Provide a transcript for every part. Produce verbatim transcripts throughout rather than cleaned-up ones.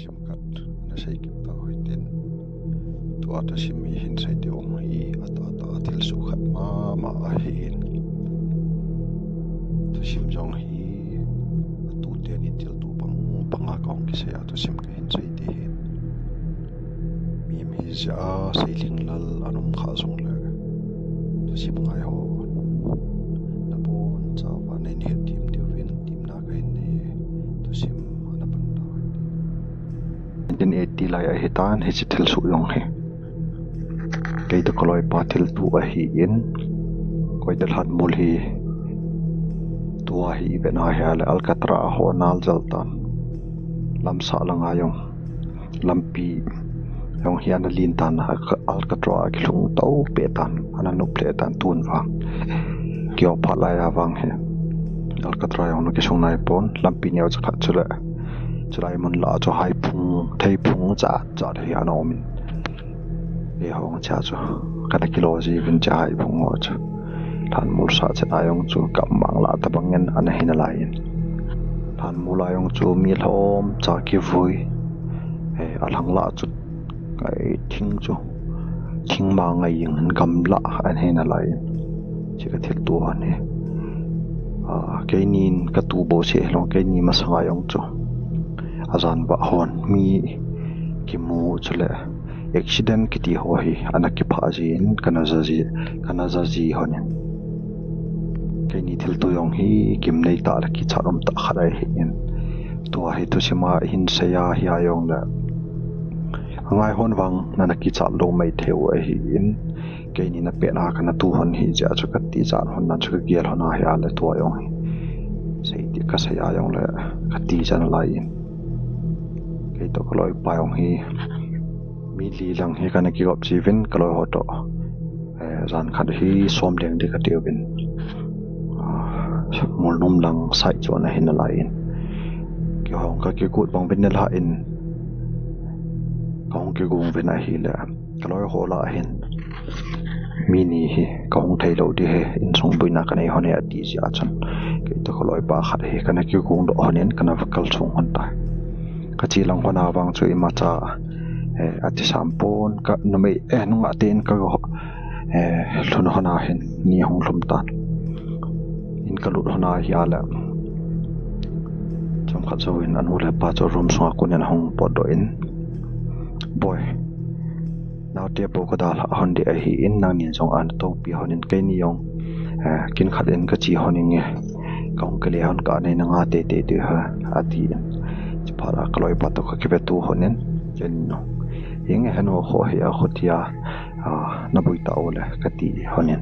Thusim khat ana sei kit tau hitin. Tua thusim hi hin sei diu hi atah tah a thilsoh khat mama ahin. Thusim jong hi atute ni thilto bang banga kahung kisei a thusim kahin sei ding ahin. Mihem hijeh a seilhing lal ana um kha jongle thusim ngai ho nabonchauva neihin hetthem diuvin temna kahin nei e. Thusim ana pan tau hite. Nineteen eighty lai ahitan hiche thilsoh jong hi. Kei toh kaloipa thilto ahin, koite lhanmol hi tua hi ivet na ahile Alcatraz a ho anal jel tan. Lamsah langa jong lampi jong hi ana len tan, Alcatraz a kilhung to peh tan, ana nop lheh tan tun vang. Kio phat lai a vang hi Alcatraz jong ana kisung nai pon, lampi neo cha khat chule chulai mun lah chu haiphung, theiphung jat jat hi ana um in. Eiho jong cha chu kana kilo jiuvin cha haiphung ho chu. Lhanmol sah chet a jong chu gammang lah tobang in ana hi nalai in. Lhanmol a jong chu mi lhomcha kivui. Eh, alhang lah chu, eh, thing chu, thing manga jeng in gamlah ana hi nalai in. Hiche ka thilto hon hi. Ah, keinin kato bou seh hilou, keini masanga jong chu ajan vah hon mi kimu chule accident kiti ho hi ana kiphah jin kana ja ji, kana ja ji hon in. Keini thilto jong hi gimnei tah le kichat um tah khat ahin. Tua hi thusim a hin sei a hia jongle angai hon vang nana kichat lou maithei u ahin. Keini napet a kana to hon hijeh a chu kati jan hon nan chu kagel hon ahile tua jong hi sei ding kasei a jongle kati jan lai in. Kei toh kaloipa jong hi mi li lang hi kana kigop jiuvin, kaloi ho toh, eh, jan khat hi somleng ding kati uvin. Ah, Molnom lang side chu ana hi nalai in. Keiho jong kakigot bang uvin nilhah in kahung kigong uvin ahile kaloi ho lah hin mi ni hi kahung thei lou ding ahi, insung boina kanei hon e ati jeh a chun, kei toh kaloipa khat hi kana kigong doh hon in kana va kalsong hon tai. Kache lang hon a vang chu imacha, eh, athi sam pon, ka numei, eh, nungah te in ka, eh, lhun hon a hin ni ahung lhum tan. In kalut hon ahile chomkhat jouvin anu le apa chu room sunga kon in ahung potdoh in, Boi, naote bou kadalhah hon ding ahin, nangnin jong ana toupi hon in, keini jong, eh, kin khat in kache hon inge, kahung kile hon kah nei nanga teitei ding ahi, atin. Chuphat a kaloipa toh kakiveto hon in, keinin jong, Henge henu ho hi akhutia, ah, naboi tau le, kati hon in.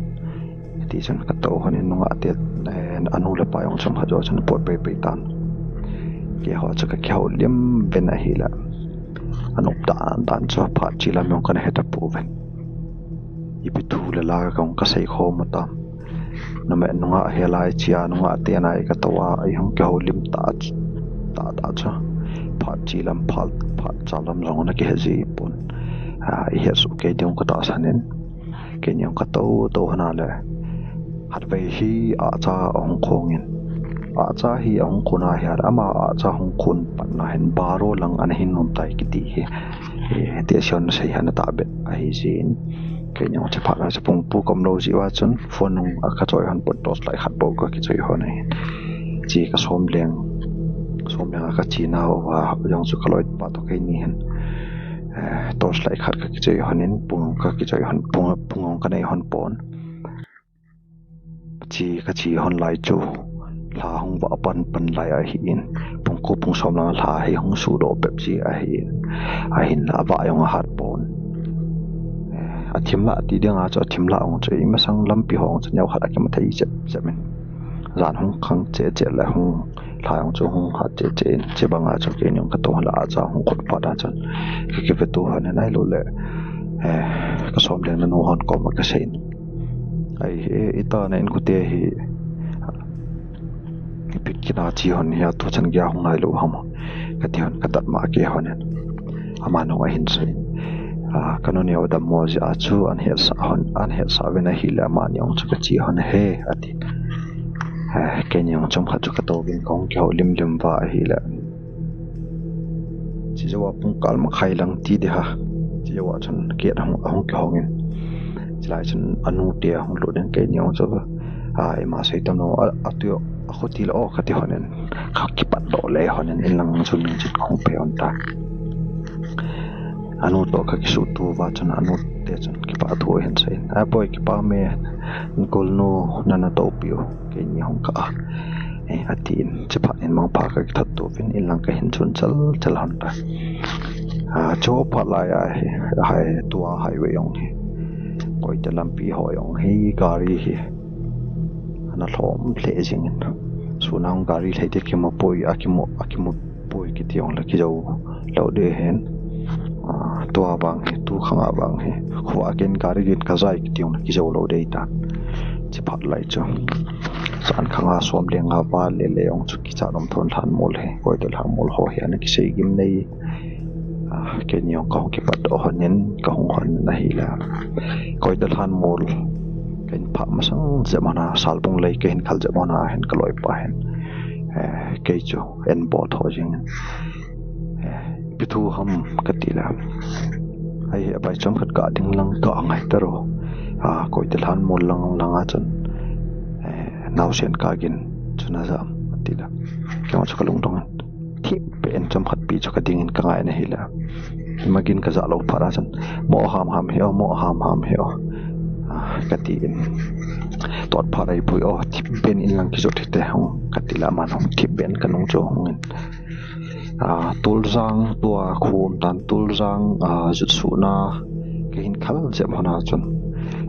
Hitichun katou hon in nungah te, eh, anu le apa jong chomkhat jou chun apot peipei tan. Keiho chu kakihoulim uvin ahile, anop dan dan chu phat che lam jong kana heta pouvin. Ipi thu le la kahung kasei khom u tam. Numei nungah hi lai chia nungah te nai katou a, eihung kihoulim tah tah chu phat che lam, phat, phat cha lam jong ana kihe ji pon. Ah, ihet soh kei ding katahsan in. Keini jong katou tou hon a le, khatvei hi ahcha ahung khong in, ahcha hi ahung khon ahile, ama ahcha hung khon patna hin baro lang ana hin um tai kiti hi, eh, tehse hon sei hi ana tahbeh ahi jeh in. Keini jong chuphat a chu pung pu kaum lou jeh uva chun phone jong kachoi hon pon, torchlight khat bou kakichoi hon ahin. Hiche kasomleng, somleng a kache nauva jong chu kaloipa toh keini hin, eh, torchlight khat kakichoi hon in, pung kakichoi hon, pung, pung jong kanei hon pon. Che, kache hon lai chu lha hung vah pan pan lai ahin, pung ko pung som lang lha hi hung sudoh pep ji ahin, ahinla avah jong ahat pon. Eh, athim lah ti dinga chu athim lah jong chu, imasang lampi ho jong chu neokhat akimathei chep chep in. Jan hung khang cheh cheh le hung, lha jong chu hung hat cheh cheh in, chubanga chu keini jong katou hon le ahcha hung khon phat a chun kakiveto hon in ahilou le, eh, kasomleng nanu hon koma kasei in, Ai, eh, ita na inkote hi ipi kina che hon hia, tuchan geiya hung nailou ham, kati hon kadat ma kei hon in. Amanu ahin sei in, ah, kanu neo dammo jeh a chu ana hetsah hon, ana hetsah uvin ahile amani jong chu kache hon ahi, ati. Eh, keini jong chomkhat chu katouvin kahung kihoulim lim uva ahile, Chijou a pung kal makhai lang ti ding ham. Chijou a chun gate ahung, ahung kihong in. Chulai chun anu te ahung lut in keini jong chu, a, ima sei tam lou, a, atu, akhuti lou, kati lhonin. Ka kipat doh le lhonin, in lang chun min chun kahung pe lhon tan. Anu toh kakisuhto uva chun anu te chun kipah thu ahin seiyin. Aboi, kipah e, golnu nana tohpi u, keini hung kah a. Eh, atin, chuphat in mangpha kakithat to uvin, in lang kahin chun chal, chal lhon tan. Ah, chuphat lai a hi, hai, tua highway jong hi. Koite lampi ho jong hi, gari hi. Ana lhom lheh jingin. Sun a gari lhai te kimu poi, akimu, akimu poi kiti jongle kijou lou ding ahin. Ah, tua vang hi, tu khang a vang hi. Khua kin gari gin kajai kiti jongle kijou lou ding tan. Chuphat lai chu. Jan khang a som le nga val le le jong chu kichat um thon lhanmol hi. Koite lhanmol ho hi ana kisei gim nei. Ah, keini jong kahung kipat doh lhonin, kahung lhon ahile. Koite lhanmol. Kahin phah masang jep lhon a, Salbung lei kahin khal jep lhon a, hin kaloipa hin. Eh, kei chu, en bol tho jingin. Eh, ipi thu ham kati le. Ai, abai chomkhat kah ding lang kah ngai taro. Ah, koite lhanmol lang, lang a chun. Eh, naosen kah gin, chu naja ham, kati le. Keima chu kalungdong in. Thip beh in chomkhat pi chu kading in kangai in ahile. Ima gin kaja lou phat a chun. Mo ham ham hi o, mo ham ham hi o. Ah, kati in. Tot phat ahi poi o, thip beh in lang kijot hite hung. Kati le aman hung thip beh in kanung chu hung in. Ah, Tuljang tua khu um tan Tuljang, ah, jut suhna kahin khal jep lhon a chun.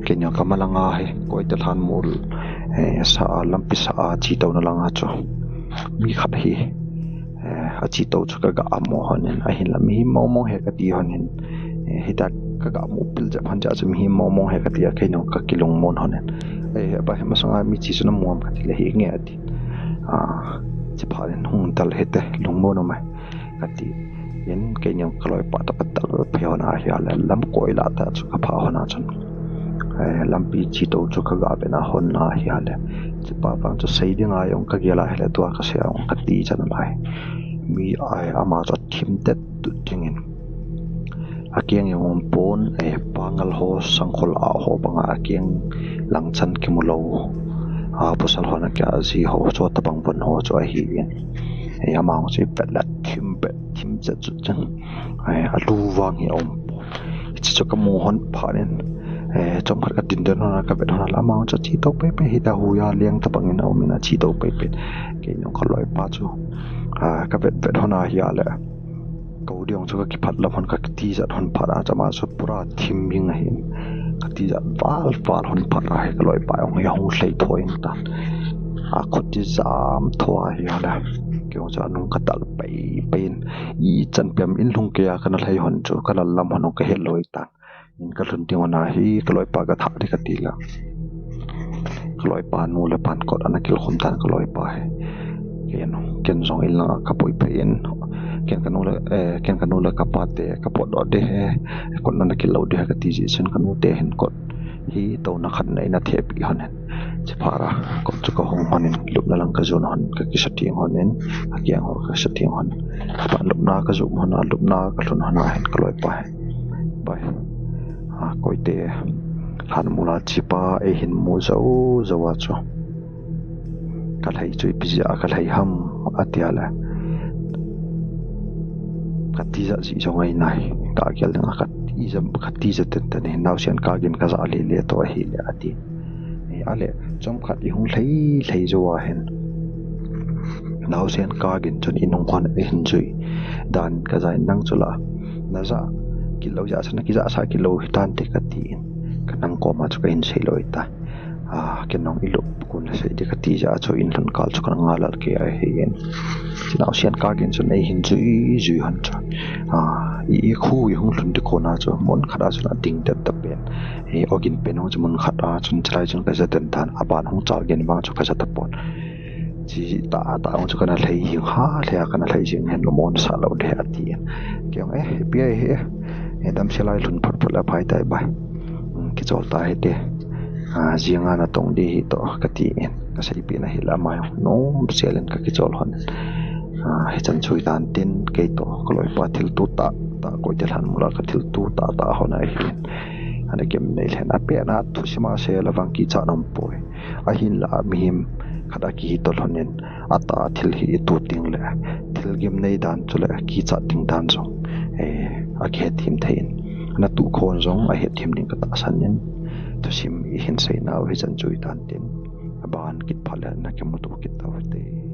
Keini jong kamalang a hi, koite lhanmol, eh, sa a, lampi sa a, chetouna lang a chu. Mi khat hi, eh, achetou chu kaga mu lhonin, ahinla mihem mong mong hi kati lhonin, eh, hitia kaga mu pil jep lhon jeh a chu mihem mong mong hi kati a, keini jong kakilungmon lhonin. Eh, abai masang a mi che chu namu ham kati le hi nge ati. Ah, chuphat in hung dal hite, lungmon um e. Kati in keini jong kaloipa toh kadal phei lhon ahile, lam koi lah tah chu kaphah lhon a chun. Eh, lampi chetou chu kaga vet lhon ahile. Chuphat vang chu sei ding a jong kagel ahile, tua kasei a jong katija nalai. Mi ai ama chu athim det tut jingin. Akeng jong um pon, eh, pangal ho, sangkhol a ho banga akeng lang chan kimu lou. Ah, pasal hon akia ji ho, chu tabang von ho chu ahin. Eh, ama jong chu ivet le thim beh, thim chet chu chang. Eh, alu vang hi aum pon. Hiche chu kamu lhon phat in. Eh, chomkhat kadin den lhon a kavet lhon a le ama jong chu achetou pei pei hitia hui a leng tabang in aum in achetou pei pei. Keini jong kaloipa chu. Ah, kavet vet lhon ahile. Kou ding jong chu kakiphat lam lhon, kakitijat lhon phat a chu ama chu pura thim jing ahin. Katijat val val lhon phat a hi kaloipa jong hi ahung lhai tho jeng tan. Akhuti jam tho ahile. Kei jong chu anung kadal pei pei in. Ichan pen in lhung kei a kana lhai lhon chu, kana lam lhon jong kahet lou tan. In kalhun ding lhon a hi, kaloipa kathah ding kati le. Kaloipa nu le pan kot ana kilkhum tan kaloipa hi. Ken, ken jong in lang a kapui phei in. Ken kanu le, eh, ken kanu le kapa te, kapot doh ding ahi. Kot ana kil lou ding ahi kati jeh chun kanu te hin kot hi touna khat in eina thehpeh lhon in. Chuphat a, kot chu kahong lhon in, lupna lang kajon lhon, kakisutheng lhon in, akeng ho kasutheng lhon. Chuphat lupna kajon lhon a, lupna kalhun lhon a hin kaloipa hi. Bai. Ah, koite lhanmol a chepa eihin mu jou jou a chu. Kalhai chu ipi jeh a kalhai ham atia le. Katija ji jong ahi nai. Kagel ding a katija, katija tenten in naosen kah gin kaja le le toh ahile ati. Eh, ale, chomkhat ihung lhai, lhai jou a hin. Naosen kah gin chun inung hon eihin jui. Dan kaja in nang chu la. Naja kit lou jeh a chu nakija sah kit lou hitante kati in. Kanang koma chu kahin sei lou ta. Ah, ken jong ilup kon nasei ding kati jeh a chu in lhun kal chu kana ngai lal kei ahin. Naosen kah gin chun eihin jui, jui lhon chu. Ah, i, ikhu ihung lhun ding kona chu mun khat a chun ading det ta pen. Eh, ogin pen jong chu mun khat a chun chulai chun kaja den tan, aban hung chal gin vang chu kaja tapon. Chi ta ta jong chu kana lhai jing ha, lhai a kana lhai jing hen lungmon sa lou ding ati. Kei jong, eh, ipi ahi, eh, damsel a ilhun phot phot le phai tai bai. Hmm, kichol ta hite. Ah, jing a natong ding hi toh kati in. Kaseipeh in ahile ama jong nomsel in kakichol lhon. Hichan chu hitan tin, kei toh kaloipa thilto tah tah, koite lhan mula kathilto tah tah hon ahin, ana gimnei lhen, apetna thusim a seile vang kichat umpoi. Ahinla mihem khat akihi tolhonin, atah a thil hi ito tengle thil gimnei dan chule kichat ding dan jong akihethem thei in, natoh khon jong ahethem ding katahsan in, thusim ihin seinau hichan chu hitan tin, aban kit phat le nakimuto kit tau hite.